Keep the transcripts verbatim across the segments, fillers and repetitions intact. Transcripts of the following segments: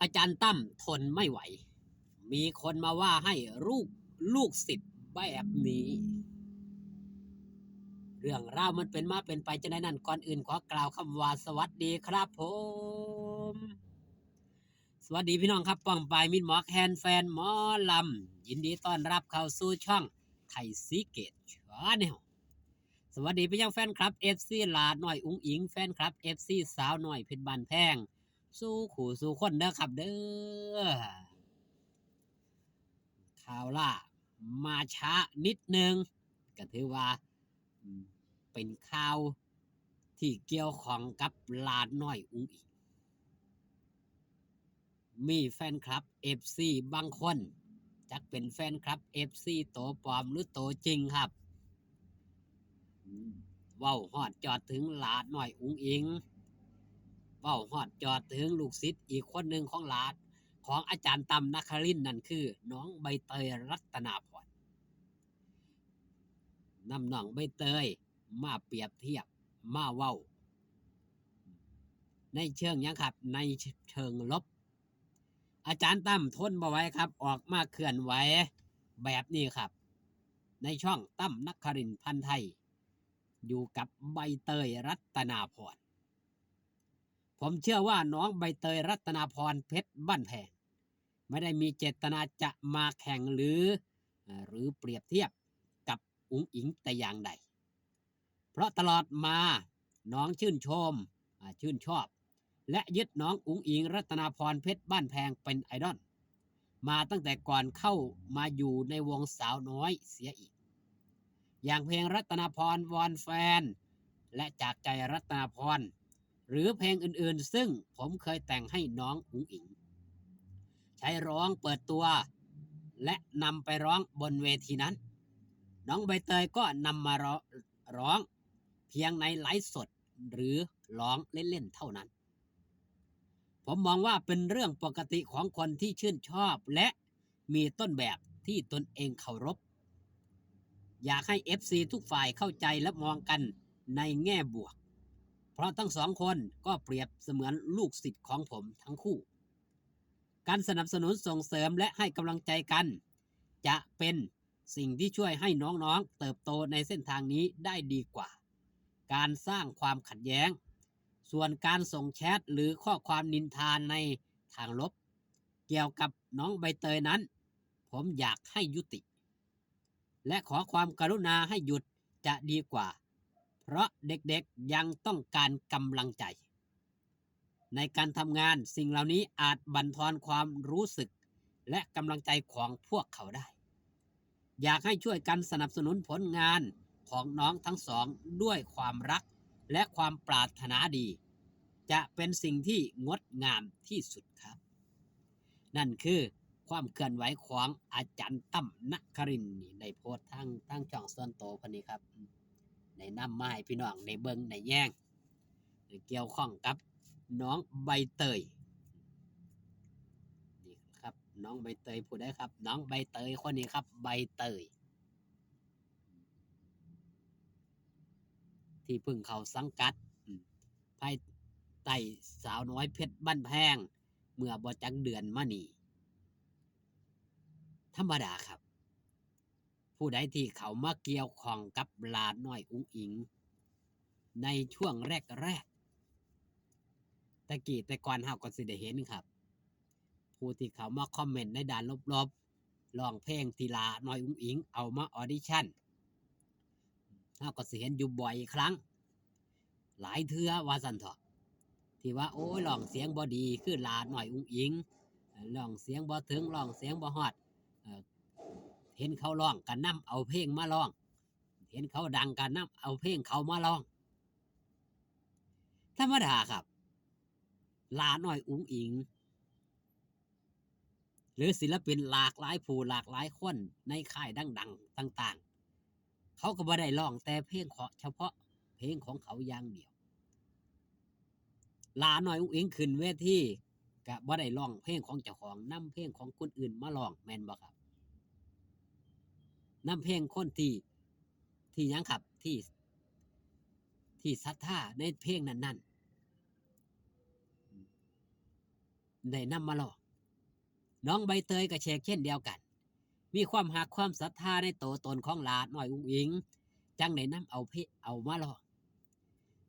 อาจารย์ตั้มทนไม่ไหว มีคนมาว่าให้ลูกลูกศิษย์แบบนี้ เรื่องราวมันเป็นมาเป็นไปจะได้นั่น ก่อนอื่นขอกล่าวคำว่าสวัสดีครับผม สวัสดีพี่น้องครับ ป้องปายมิตรหมอแคนแฟนหมอลำ ยินดีต้อนรับเข้าสู่ช่องไทยซีเกตชาแนล สวัสดีไปยังแฟนคลับเอฟซีหลาน้อยอุ๋งอิ๋ง แฟนคลับเอฟซีสาวน้อยเพชรบ้านแพง สู่คู่สู่คนเด้อครับเด้อ ข่าวล่ามาช้านิดนึง ก็ถือว่า อืม เป็นข่าวที่เกี่ยวข้องกับหลาน้อยอุ๋งอิ๋ง มีแฟนคลับเอฟซีบางคน จักเป็นแฟนคลับเอฟซีโตปลอมหรือโตจริงครับ อืม เว้าฮอดจอดถึงหลาน้อยอุ๋งอิ๋ง เว้าฮอดจอดถึงลูกศิษย์อีกคนหนึ่งของหลา ของอาจารย์ตั้มนครินทร์ นั่นคือน้องใบเตยรัตนาพร นำน้องใบเตยมาเปรียบเทียบ มาเว้า ในเชิงหยังครับ ในเชิงลบ อาจารย์ตั้มทนบ่ไหวครับ ออกมาเคลื่อนไหวแบบนี้ครับ ในช่องตั้มนครินทร์พันธุ์ไทย อยู่กับใบเตยรัตนาพร ผมเชื่อว่าน้องใบเตยรัตนาพรเพชรบ้านแพง ไม่ได้มีเจตนาจะมาแข่งหรือ เอ่อ หรือเปรียบเทียบกับอุ๋งอิ๋งแต่อย่างใด เพราะตลอดมาน้องชื่นชม อ่า ชื่นชอบ และยึดน้องอุ๋งอิ๋งรัตนาพรเพชรบ้านแพงเป็นไอดอล มาตั้งแต่ก่อนเข้ามาอยู่ในวงสาวน้อยเสียอีก อย่างเพลงรัตนาพรวอนแฟน และจากใจรัตนาพร หรือเพลงอื่นๆ ซึ่งผมเคยแต่งให้น้องอุ๋งอิ๋ง ใช้ร้องเปิดตัว และนำไปร้องบนเวทีนั้น น้องใบเตยก็นำมาร้อง ร้องเพียงในไลฟ์สด หรือร้องเล่นๆ เท่านั้น ผมมองว่าเป็นเรื่องปกติของคนที่ชื่นชอบและมีต้นแบบที่ตนเองเคารพ อยากให้เอฟซีทุกฝ่ายเข้าใจและมองกันในแง่บวก เพราะทั้งสองคนก็เปรียบเสมือนลูกศิษย์ของผมทั้งคู่ การสนับสนุนส่งเสริมและให้กำลังใจกัน จะเป็นสิ่งที่ช่วยให้น้องๆเติบโตในเส้นทางนี้ได้ดีกว่า การสร้างความขัดแย้ง ส่วนการส่งแชทหรือข้อความนินทาในทางลบ เกี่ยวกับน้องใบเตยนั้น ผมอยากให้ยุติ และขอความกรุณาให้หยุดจะดีกว่า เพราะเด็กๆยังต้องการกำลังใจ ในการทำงาน สิ่งเหล่านี้อาจบั่นทอนความรู้สึก และกำลังใจของพวกเขาได้ อยากให้ช่วยกันสนับสนุนผลงานของน้องทั้งสองด้วยความรักและความปรารถนาดี จะเป็นสิ่งที่งดงามที่สุดครับ นั่นคือความเคลื่อนไหวของอาจารย์ตั้มนครินทร์นี่ ได้โพสต์ทาง ทางช่องส่วนตัวเพิ่นนี่ครับ ได้นำมาให้พี่น้องได้เบิ่งได้แยง เกี่ยวข้องกับน้องใบเตย นี่ครับ น้องใบเตยผู้ใดครับ น้องใบเตยคนนี้ครับ ใบเตย ที่เพิ่งเข้าสังกัด อืม ภายใต้สาวน้อยเพชรบ้านแพง เมื่อบ่จักเดือนมานี้ ธรรมดาครับ ผู้ใดที่เข้ามาเกี่ยวข้องกับหลาน้อยอุ๋งอิ๋ง ในช่วงแรกๆ แต่กี้แต่ก่อนเฮาก็สิได้เห็นครับ ผู้ที่เข้ามาคอมเมนต์ในด้านลบๆ ร้องเพลงที่หลาน้อยอุ๋งอิ๋งเอามาออดิชั่น เฮาก็สิเห็นอยู่บ่อยครั้ง หลายเทื่อว่าซั่นเถาะ ที่ว่า โอ้ย ร้องเสียงบ่ดีคือหลาน้อยอุ๋งอิ๋ง ร้องเสียงบ่ถึง ร้องเสียงบ่ฮอด เอ่อ เห็นเขาร้องก็นำเอาเพลงมาร้อง เห็นเขาดังก็นำเอาเพลงเขามาร้อง ธรรมดาครับ หลาน้อยอุ๋งอิ๋ง หรือศิลปินหลากหลายผู้หลากหลายคนในค่ายดังๆ ต่างๆ เขาก็บ่ได้ร้องแต่เพลงของ เฉพาะเพลงของเขาอย่างเดียว หลาน้อยอุ๋งอิ๋งขึ้นเวที ก็บ่ได้ร้องเพลงของเจ้าของ นำเพลงของคนอื่นมาร้อง แม่นบ่ครับ นำเพลงคนที่ ที่หยังครับ ที่ ที่ศรัทธาในเพลงนั้นๆ ได้นำมาร้อง น้องใบเตยก็เชกเช่นเดียวกัน มีความฮักความศรัทธาในโตตนของหลาน้อยอุ๋งอิ๋ง จั่งได้นำเอาเพลง เอามาร้อง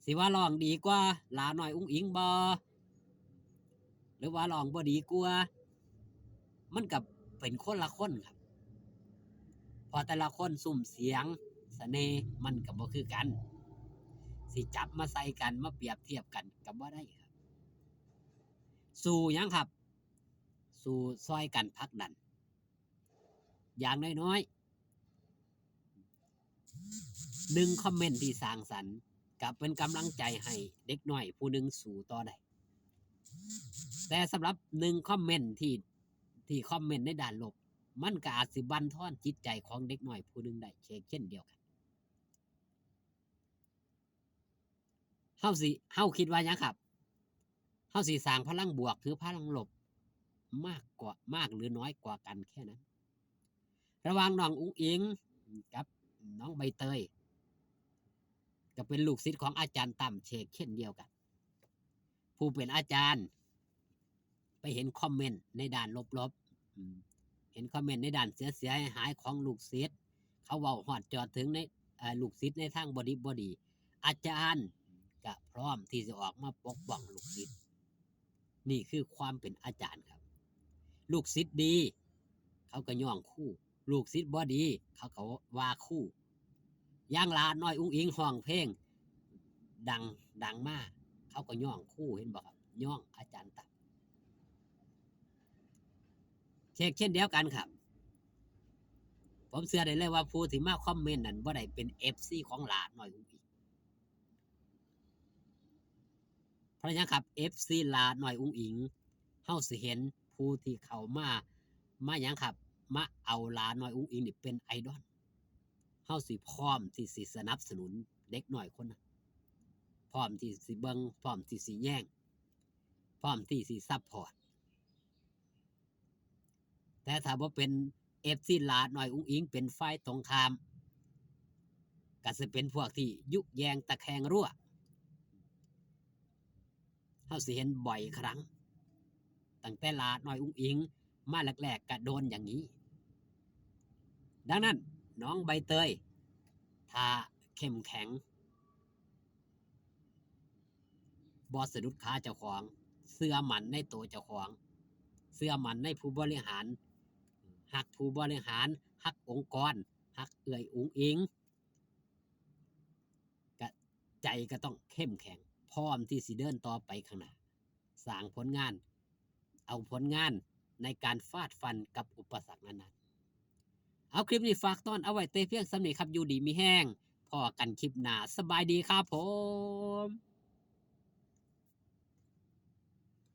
สิว่าร้องดีกว่าหลาน้อยอุ๋งอิ๋งบ่ หรือว่าร้องบ่ดีกว่า มันก็เป็นคนละคนครับ เพราะแต่ละคนซุ่มเสียงเสน่ห์มันก็บ่คือกัน สิจับมาใส่กัน มาเปรียบเทียบกันก็บ่ได้ครับ สู้หยังครับ สู้ซ่อยกันผลักดัน อย่างน้อยๆ หนึ่งคอมเมนต์ที่สร้างสรรค์ ก็เป็นกำลังใจให้เด็กน้อยผู้หนึ่งสู้ต่อได้ แต่สำหรับหนึ่งคอมเมนต์ที่ ที่คอมเมนต์ในด้านลบ มันก็อาจสิบั่นทอนจิตใจของเด็กน้อยผู้หนึ่งได้เช่น เช่นเดียวกัน เฮาสิ เฮาคิดว่าหยังครับ เฮาสิสร้างพลังบวกหรือพลังลบ มากกว่า มากหรือน้อยกว่ากันแค่นั้น ระหว่างน้องอุ๋งอิ๋งกับน้องใบเตย ก็เป็นลูกศิษย์ของอาจารย์ตั้มเชกเช่นเดียวกัน ผู้เป็นอาจารย์ ไปเห็นคอมเมนต์ในด้านลบๆ อืม เห็นคอมเมนต์ในด้านเสียเสียหายๆ ของลูกศิษย์ เขาเว้าฮอดจอดถึงใน เอ่อ ลูกศิษย์ในทางบ่ดีบ่ดี อาจารย์ก็พร้อมที่จะออกมาปกป้องลูกศิษย์ นี่คือความเป็นอาจารย์ครับ ลูกศิษย์ดี เขาก็ย้องครู ลูกศิษย์บ่ดี เขาก็ว่าครู อย่างหลาน้อยอุ๋งอิ๋งฮ้องเพลง ดัง ดังมา เขาก็ย้องครู เห็นบ่ครับ ย้องอาจารย์ตั้ม เชกเช่นเดียวกันครับ ผมเชื่อได้เลยว่าผู้ที่มาคอมเมนต์นั้นบ่ได้เป็นเอฟซีของหลาน้อยอุ๋งอิ๋ง เพราะหยังครับ เอฟซีหลาน้อยอุ๋งอิ๋ง เฮาสิเห็นผู้ที่เข้ามา มาหยังครับ มาเอาหลาน้อยอุ๋งอิ๋งนี่เป็นไอดอล เฮาสิพร้อมที่สิสนับสนุนเด็กน้อยคนนั้น พร้อมที่สิเบิ่ง พร้อมที่สิแยง พร้อมที่สิซัพพอร์ต แต่ถ้าบ่เป็นเอฟซีหลาน้อยอุ๋งอิ๋ง เป็นฝ่ายตรงข้าม ก็สิเป็นพวกที่ยุแยงตะแคงรั้ว เฮาสิเห็นบ่อยครั้ง ตั้งแต่หลาน้อยอุ๋งอิ๋งมาแรกๆ ก็โดนอย่างนี้ ดังนั้นน้องใบเตย ถ้าเข้มแข็ง บ่สะดุดขาเจ้าของ เชื่อมั่นในตัวเจ้าของ เชื่อมั่นในผู้บริหาร ฮักผู้บริหาร ฮักองค์กร ฮักเอื้อยอุ๋งอิ๋ง กะใจก็ต้องเข้มแข็ง พร้อมที่สิเดินต่อไปข้างหน้า สร้างผลงาน เอาผลงานในการฟาดฟันกับอุปสรรคนั้นๆ เอาคลิปนี้ฝากตอนเอาไว้แต่เพียงส่ำนี้ครับ อยู่ดีมีแฮง พ้อกันคลิปหน้า สบายดีครับผม